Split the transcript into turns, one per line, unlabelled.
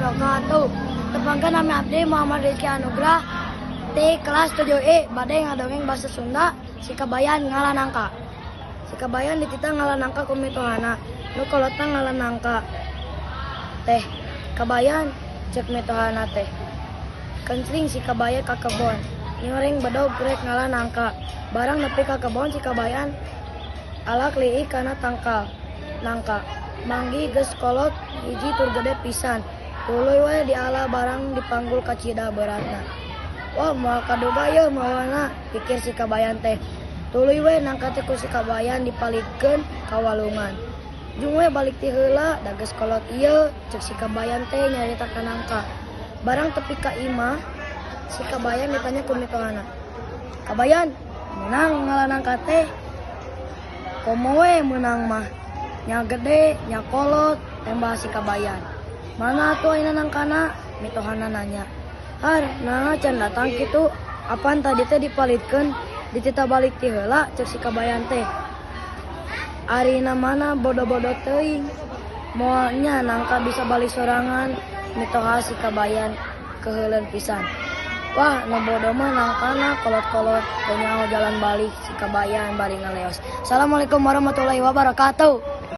Wabarakatuh. Tepangkeun, nami abdi Muhammad Rizky Anugrah ti kelas 7E bade ngadongeng bahasa Sunda, Si Kabayan Ngala Nangka. Si Kabayan dititah ngala nangka ku mitohana. Nu kolotna ngala nangka teh. "Kabayan," cek mitohana teh. Kencling si Kabayan ka kebon. Nyoreng bedog rek ngala nangka. Barang nepi ka kebon, si Kabayan alak liik kana tangkal nangka. Manggih geus kolot hiji tur gede pisan. Tuluy we diala, barang dipanggul kacida beratna. "Wah, moal kaduga yeuh mawana," pikir si Kabayan teh. Tuluy we nangka teh ku si Kabayan dipalidkeun ka walungan. "Jung we balik ti heula, da geus kolot ieu," cek si Kabayan teh nyarita ka nangka. Barang tepi ka imah, si Kabayan ditanya ku mitohana. "Kabayan, meunang ngala nangka teh?" "Komo we meunang mah. Nya gede, nya kolot," tembal si Kabayan. "Mana atuh ayeuna nangkana?" mitohana nanya. "Har, naha can datang kitu? Apan tadi teh dipalidkeun, dititah balik ti heula," cek si Kabayan teh. "Ari namana bodo-bodo teuing. Moal nya nangka bisa balik sorangan," mitoha si Kabayan keheuleun pisan. "Wah, nu bodo mah nangkana, kolot-kolot teu nyaho jalan balik," si Kabayan bari ngaleos. Assalamualaikum warahmatullahi wabarakatuh.